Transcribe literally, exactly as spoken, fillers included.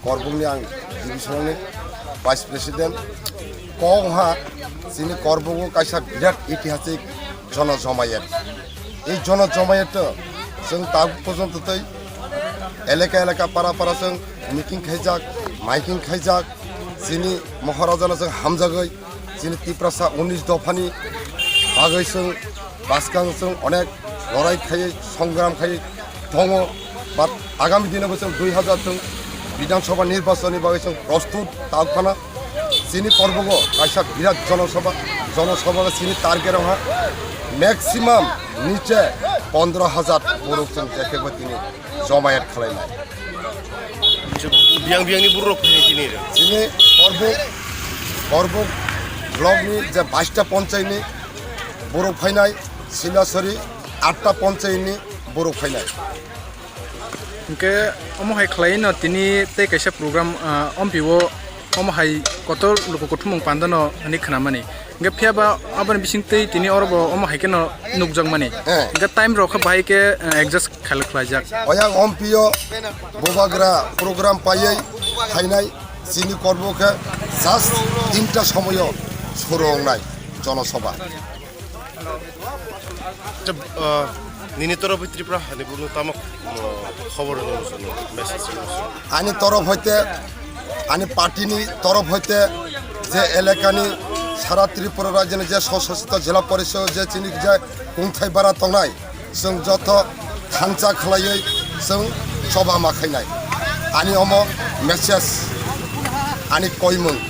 Korbukni ang divisionalni vice president. Kok ha chini Korbugo kaisa birat itihasik jono jomayet. Ei jono jomayet to chwng tabuk porjonto tei eleka eleka para para chwng meeting khaijak, miking khaijak, chini Maharajano chwng hamjagwi chini Tiprasa unis dophani bagwi chwng bwskang chwng onek lorai khaiwi songram khaiwi tongo, but agami dino bo chwng dui hazar chwng Bidhan Sabha nirbachonni bagwi chwng prostut tawk phano. Chini Korbugo kaisa birat jonosabha, jonosabha chini target rok ha maximum niche pondro hazar borok chwng jekhebo tini jomayat khlainai. Biyang biyangni borok rok phai tini rw. Chini Korbuk, Korbuk blockni je baista ponchayni borok phainai, Silasori atta ponchayni borok phainai. Hingke omo hai khlai no tini tei kaisa program, ah, ompiwo omo hai kotor luku kuthumung pandano hwnwi khnamani. Hingke phiya ba aboni bising tei tini oro bo omo hai kheno nukjakmani. Eh. Hingke time rok khe bahai khe, ah, adjust khal-, khlaijak. Oyang ompio bubagra program paiwi phainai chini Korbugo khe just tinta somoyo suru wngnai jonosabha. Acha, ah, nini torof bai Tripura hani bunu tamo, ah, khobor rwno muchungo, message rwno muchungo. Ani torof hoite, ani party ni torof hoite je eleka ni sara Tripura rajyo ni je sososito jila porishod je chini je kungthai bara tongnai, chwng joto thansa khlaiwi chwng choba ma khainai. Ani omo message, ani koimung.